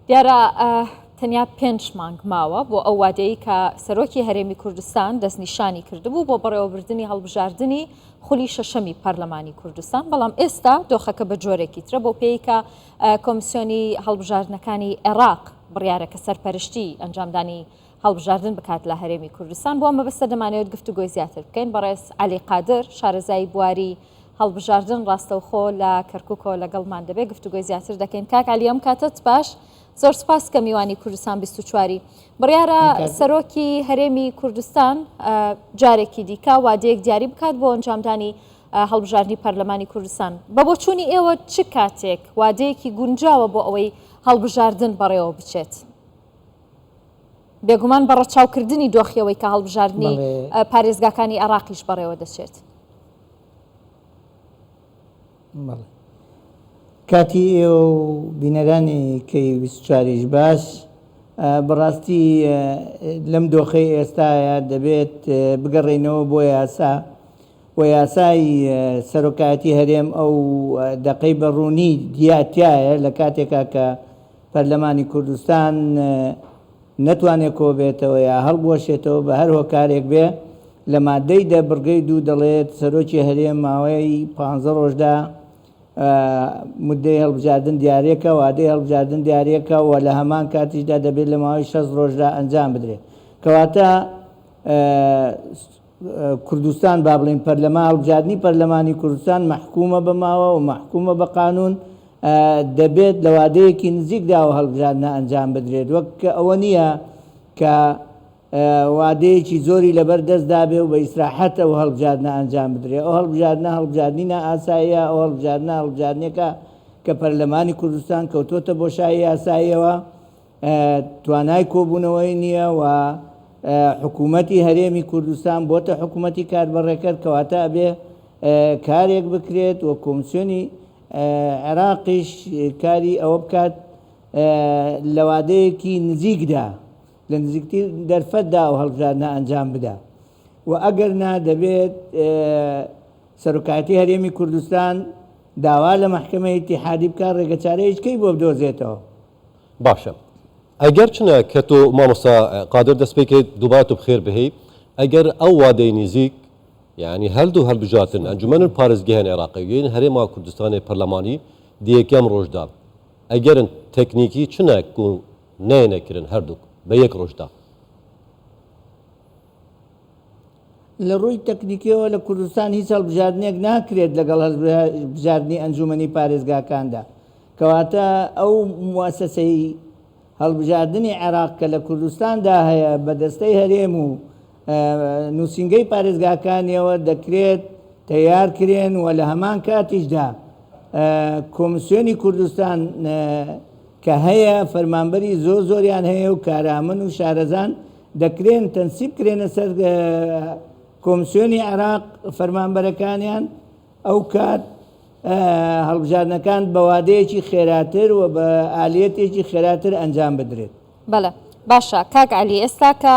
دیارە تەنیا پێنج مانگ ماوە بۆ ئەو وادەیەی کە سەرۆکی هەرێمی کوردستان دەستنیشانی کردبوو بۆ بەڕێوەبردنی هەڵبژاردنی خولی شەشەمی پەرلەمانی کوردستان، بەڵام ئێستا دۆخەکە بە جۆرێکی ترە بۆ پێی کە کۆمیسیۆنی هەڵبژاردنەکانی عێراق بڕیارە کە سەرپەرشتی ئەنجامدانی هەڵبژاردن بکات لە هەرێمی کوردستان. بۆ ئەم مەبەستە دەمانەوێت گفتوگۆی زیاتر بکەین. بەڕێز عەلی قادر شارەزای بواری هەڵبژاردن ڕاستەوخۆ لە کەرکوکەوە لەگەڵمان دەبێت، گفتوگۆی زیاتر دەکەین. کاک عەلی ئەم کاتەت باش، زۆر سپاس کە میوانی کوردستان 24ی. بڕیارە سەرۆکی هەرێمی کوردستان جارێکی دیکە وادەیەک دیاری بکات بۆ ئەنجامدانی هەڵبژاردنی پەرلەمانی کوردستان. بە بۆچوونی ئێوە چ کاتێک وادەیەکی گونجاوە بۆ ئەوەی هەڵبژاردن بەڕێوە بچێت؟ بێگومان بە ڕەچاوکردنی دۆخی ئەوەی کە هەڵبژاردنی پارێزگاکانی عێراقیش بەڕێوە دەچێت. کاتی ئێوە و بینەرانی کەی 24یش باش. بەڕاستی لەم دۆخەی ئێستایا دەبێت بگەڕێینەوە بۆ یاسا و یاسای سەرۆکایەتی هەرێم ئەو دەقەی بە ڕوونی تیایە لە کاتێکا کە پەرلەمانی کوردستان نەتوانێ کۆبێتەوە یا هەڵبوەشێتەوە بە هەر هۆکارێک بێ، لە ماددەی دە بڕگەی دوو دەڵێت سەرۆکی هەرێم ماوەی پانزە ڕۆژدا موددەی هەڵبژاردن دیارێکە، وادەی هەڵبژاردن دیارێکە و لە هەمان کاتیشدا دەبێت لە ماوەی 60 ڕۆژدا ئەنجام بدرێت. کەواتە کوردستان با بڵێین پەرلەمان هەڵبژاردنی پەرلەمانی کوردستان مەحکومە بە ماوە و مەحکومە بە قانون دەبێت لە وادەیەکی نزیکدا ئەو هەڵبژاردنە ئەنجام بدرێت وەک ئەوە نییە کە وادەیەکی زۆری لەبەر دەستدا بێ و بە ئیسراحەت ئەو هەڵبژاردنە ئەنجام بدرێت ئەو هەڵبژاردنە هەڵبژاردنی نائاساییە ئەو هەڵبژاردنە هەڵبژاردنێکە کە پەرلەمانی کوردستان کەوتۆتە بۆشایی یاساییەوە توانای کۆبوونەوەی نییە و حکوومەتی هەرێمی کوردستان بۆتە حکوومەتی کاربەڕێکەر کەواتە ئەبێ کارێک بکرێت و کۆمسیۆنی عێراقیش کاری ئەوە بکات لە وادەیەکی نزیکدا لە نزیکترین دەرفەتدا ئەو هەڵبژاردنە ئەنجام بدا و ئەگەر نا دەبێت سەرۆکایەتی هەرێمی کوردستان داوا لە مەحکەمەی ئیتیحادی بکات ڕێگەچارەیەکەی بۆ بدۆزێتەوە. باشە ئەگەر چنە کە تۆ مامۆستا قادر دەست پێ کەیت دووبارە تۆ بخێر بهێی ئەگەر ئەو وادەی نیزیک یعنی هەردوو هەلبژارتن ئەنجومەن پارێزگەهێن عێراقی و هەرێما کوردستانێ پەرلەمانی دی یەکەم ڕۆژدا ئەگەرن تەکنیکی چنە کو نەیەنە کرن هەردووک بە یەک ڕۆژدا. لە ڕووی تەکنیکیەوە لە کوردستان هیچ هەڵبژاردنێک ناکرێت لەگەڵ هەڵبژاردنی ئەنجومەنی پارێزگاکاندا کەواتە ئەو موسسەی هەڵبژاردنی عێراق کە لە کوردستاندا هەیە بە دەستەی هەرێم و نووسینگەی پارێزگاکانیەوە دەکرێت تەیار کرێن و لە هەمان کاتیشدا کۆمسیۆنی کوردستان کە هەیە فەرمانبەری زۆر زۆریان هەیە و کارامن و شارەزان دەکرێن تەنسیب کرێنە سەر کۆمسیۆنی عێراق فەرمانبەرەکانیان ئەو کات هەڵبژاردنەکان بە وادەیەکی خێراتر و بە ئالیەتێکی خێراتر ئەنجام بدرێت. بەڵێ باشە کاک عەلی ئێستا کە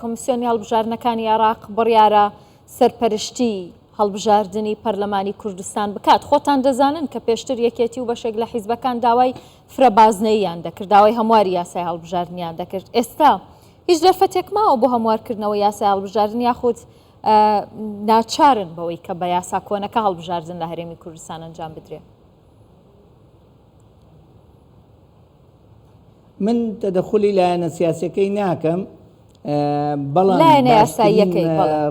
کۆمسیۆنی هەڵبژاردنەکانی عێراق بڕیارە سەرپەرشتی هەڵبژاردنی پەرلەمانی کوردستان بکات خۆتان دەزانن کە پێشتر یەکێتی و بەشێک لە حیزبەکان داوای فرە بازنەییان دەکرد داوای هەمواری یاسای هەڵبژاردنیان دەکرد ئێستا هیچ دەرفەتێک ماوە بۆ هەموارکردنەوە یاسای هەڵبژاردن یاخود ناچارن بەوەی کە بە یاسا کۆنەکە هەڵبژاردن لە هەرێمی کوردستان ئەنجام بدرێ؟ من تەدەخولی لایەنە سیاسەکەی ناکەم بەڵام لایەنە یاساییەکەی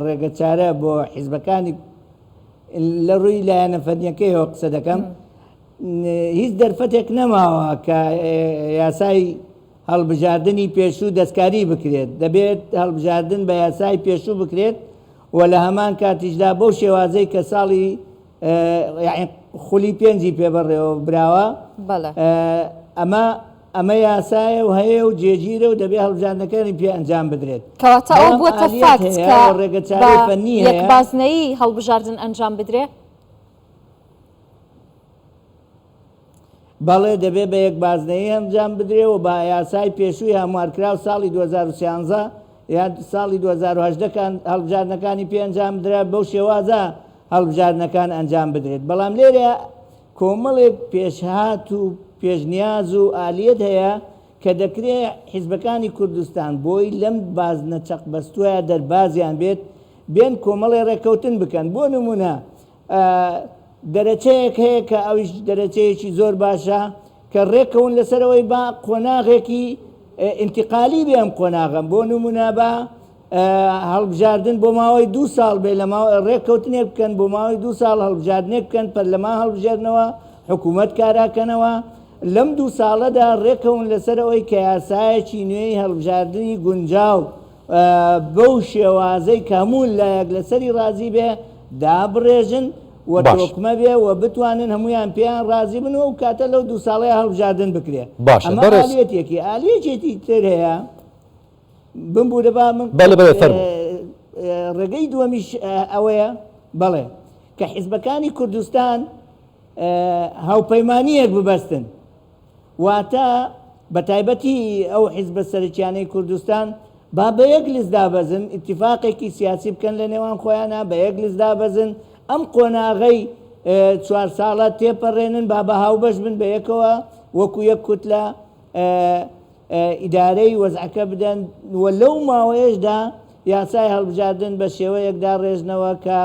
ڕێگەچارە بۆ حیزبەکانی لە ڕووی لایەنە فەرمیەکەیەوە قسە دەکەم هیچ دەرفەتێک نەماوە کە یاسای هەڵبژاردنی پێشوو دەستکاری بکرێت، دەبێت هەڵبژاردن بە یاسای پێشوو بکرێت و لە هەمان کاتیشدا بەو شێوازەی کە ساڵی یانی خولی پێنجی پێ بەڕێوە براوە ئەمە ئەمە یاسایە و هەیە و جێگیرە و دەبێ هەڵبژاردنەکانی پێ ئەنجام بدرێت. کەواتە ئەوە بووەتە فاکت کە بە یەک بازنەیی هەڵبژاردن ئەنجام بدرێ؟ بەڵێ دەبێ بە یەک بازنەیی ئەنجام بدرێ و بە یاسای پێشووی هەموارکراو ساڵی 2013 یان ساڵی 2018 کان هەڵبژاردنەکانی پێ ئەنجام بدرا بەو شێوازە هەڵبژاردنەکان ئەنجام بدرێت بەڵام لێرە کۆمەڵێک پێشهات و پێشنیاز و ئالیەت هەیە کە دەکرێ حیزبەکانی کوردستان بۆی لەم بازنە چەقبەستووە دەربازیان بێت، بێن کۆمەڵێ ڕێککەوتن بکەن. بۆ نموونە دەرەچەیەک هەیە کە ئەویش دەرەچەیەکی زۆر باشە کە ڕێککەون لەسەر ئەوەی با قۆناغێکی ئینتقالی بێ ئەم قۆناغە بۆ نموونە با هەڵبژاردن بۆ ماوەی دوو ساڵ بێ لە ڕێککەوتنێک بکەن بۆ ماوەی دوو ساڵ هەڵبژاردنێک بکەن پەرلەمان هەڵبژێرنەوە حکوومەت کاراکەنەوە لەم دوو ساڵەدا ڕێکەون لەسەر ئەوەی کە یاسایەکی نوێی هەڵبژاردنی گونجاو بەو شێوازەی کە هەموو لایەک لەسەری ڕازی بێ دابڕێژن و تۆکمە بێ و بتوانن هەموویان پێیان ڕازی بن و ئەو کاتە لەو دوو ساڵەیە هەڵبژاردن بکرێ. باشە ئەمە بەڕێز. ئالیەتێکی. ئالیەتێکی تر هەیە بمبوورە با من بەڵێ بەڵێ فەرموو. ڕێگەی دووەمیش ئەوەیە بەڵێ کە حیزبەکانی کوردستان هاوپەیمانییەک ببەستن واتە بەتایبەتی ئەو حیزبە سەرەکیانەی کوردستان با بە یەک لیست دابەزن، ئیتیفاقێکی سیاسی بکەن لە نێوان خۆیانا، بە یەک لیست دابەزن، ئەم قۆناغەی چوار ساڵە تێپەڕێنن، با بە هاوبەش بن بە یەکەوە وەکو یەک کوتلە ئیدارەی وەزعەکە بدەن و لەو ماوەیەشدا یاسای هەڵبژاردن بە شێوەیەک داڕێژنەوە کە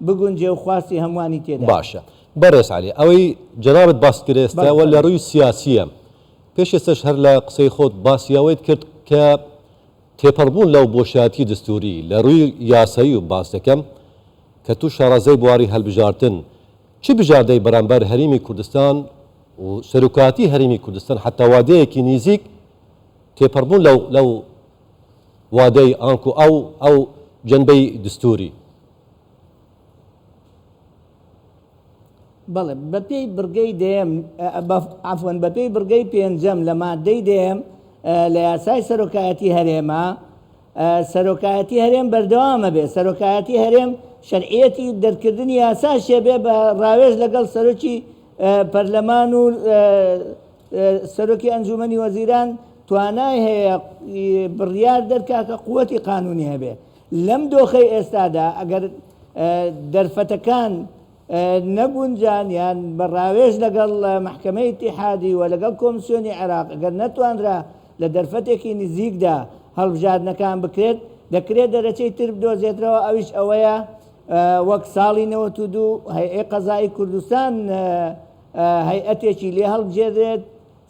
بگونجێ و خواستی هەمووانی تێدا بێت. باشە بەڕێز عەلی ئەوەی جەنابت باست کرد ئێستا بەڵێ وە لە فەرموو. ڕووی سیاسیە پێش ئێستاش هەر لە قسەی خۆت باسی ئەوەیت کرد کە تێپەڕبوون لەو بۆشایەتی دستوری لە ڕووی یاسایی و باس دەکەم کە تو شارەزای بواری هەلبژاردن چ بژاردەی بەرامبەر هەریمی کوردستان و سەرۆکایەتی هەریمی کوردستان حەتا وادەیەکی نیزیک تێپەڕبوون لەو لەو وادەی ئانکو ئەو ئەو جەنبەی دستوری. بەڵێ، بەپێی بڕگەی دەیەم، عەفوەن، بەپێی بڕگەی پێنجەم لە ماددەی دەیەم لە یاسای سەرۆکایەتی هەرێمە، سەرۆکایەتی هەرێم بەردەوام ئەبێ، سەرۆکایەتی هەرێم شەرعیەتی دەرکردنی یاساشی ئەبێ بە ڕاوێژ لەگەڵ سەرۆکی پەرلەمان و سەرۆکی ئەنجومەنی وەزیران توانای هەیە بڕیار دەرکا کە قوتی قانونی هەبێ. لەم دۆخەی ئێستادا ئەگەر دەرفەتەکان نەگونجان یان بە ڕاوێژ لەگەڵ مەحکەمەی ئیتیحادی و لەگەڵ کۆمسیۆنی عێراق ئەگەر نەتوانرا لە دەرفەتێکی نزیکدا هەڵبژاردنەکان بکرێت، دەکرێت دەرەچەی تر بدۆزێترەوە ئەویش ئەوەیە وەک ساڵی 92 هەیئەی قەزایی کوردستان هەیئەتێکی لێ هەڵبژێردرێت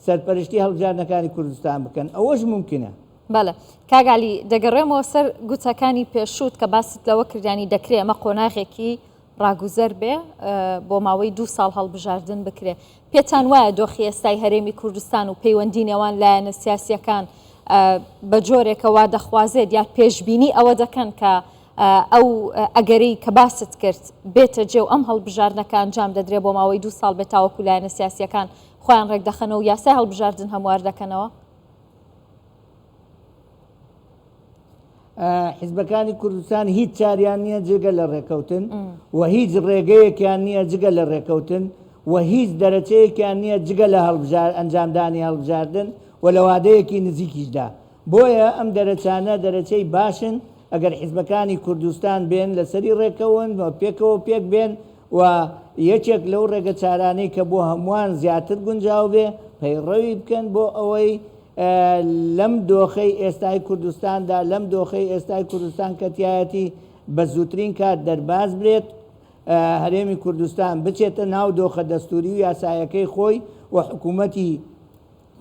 سەرپەرشتی هەڵبژاردنەکانی کوردستان بکەن ئەوەش مومکنە. بەڵێ کاک عەلی دەگەڕێمەوە سەر گوتەکانی پێشووت کە باست لەوە کرد یانی دەکرێ ئەمە قۆناغێکی ڕاگوزەر بێ بۆ ماوەی دوو ساڵ هەڵبژاردن بکرێ پێتان وایە دۆخی ئێستای هەرێمی کوردستان و پەیوەندی نێوان لایەنە سیاسیەکان بە جۆرێکە وا دەخوازێت یا پێشبینی ئەوە دەکەن کە ئەو ئەگەرەی کە باست کرد بێتە جێ و ئەم هەڵبژاردنەکە ئەنجام دەدرێ بۆ ماوەی دوو ساڵ بێت تاوەکو لایەنە سیاسیەکان خۆیان ڕێکدەخەنەوە و یاسای هەڵبژاردن هەموار دەکەنەوە؟ حیزبەکانی کوردستان هیچ چاریان نییە جگە لە ڕێکەوتن و هیچ ڕێگەیەکیان نییە جگە لە ڕێکەوتن و هیچ دەرەچەیەکیان نییە جگە لە هەڵبژار ئەنجامدانی هەڵبژاردن و لە وادەیەکی نزیکیشدا بۆیە ئەم دەرەچانە دەرەچەی باشن ئەگەر حیزبەکانی کوردستان بێن لەسەری ڕێکەون و پێکەوە پێک بێن و یەکێک لەو ڕێگەچارانەی کە بۆ هەمووان زیاتر گونجاو بێ پەیڕەوی بکەن بۆ ئەوەی لەم دۆخەی ئێستای کوردستاندا، لەم دۆخەی ئێستای کوردستان کە تیایەتی بە زووترین کات دەرباز برێت، هەرێمی کوردستان بچێتە ناو دۆخە دەستووری و یاسایەکەی خۆی و حکوومەتی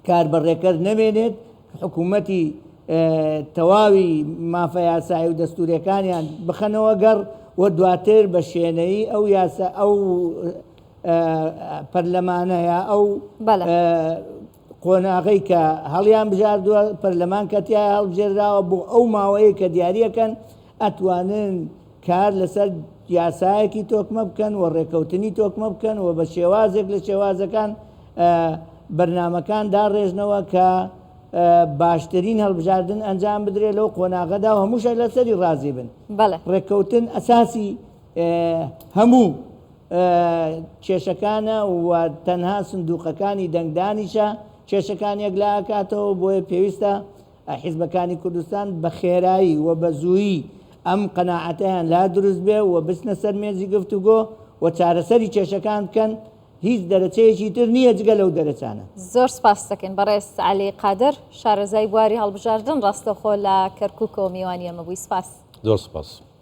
کاربەڕێکەر نەمێنێت، حکوومەتی تەواوی مافە یاسایی و دەستووریەکانیان بخەنەوە گەڕ و دواتر بە شێنەیی ئەو یاسا ئەو پەرلەمانە یا ئەو قۆناغەی کە هەڵیان بژاردووە، پەرلەمان کە تیایا هەڵبژێردراوە بۆ ئەو ماوەیەی کە دیاریەکەن ئەتوانن کار لەسەر یاسایەکی تۆکمە بکەن و ڕێکەوتنی تۆکمە بکەن و بە شێوازێک لە شێوازەکان بەرنامەکان داڕێژنەوە کە باشترین هەڵبژاردن ئەنجام بدرێت لەو قۆناغەدا و هەمووشە لەسەری ڕازی بن. ڕێککەوتن ئەساسی هەموو کێشەکانە و تەنها سندوقەکانی دەنگدانیشە کێشەکان یەکلائەکاتەوە، بۆیە پێویستە حیزبەکانی کوردستان بە خێرایی و بە زوویی ئەم قەناعەتەیان لا دروست بێ و بچنە سەر مێزی گفتوگۆ و چارەسەری کێشەکان بکەن. هیچ دەرەچەیەکی تر نییە جگە لەو دەرەچانە. زۆر سپاست دەکەین بەڕێز عەلی قادر، شارەزای بواری هەڵبژاردن ڕاستەوخۆ لە کەرکوکەوە میوانی ئێمە بووی. سپاس. زۆر سپاس.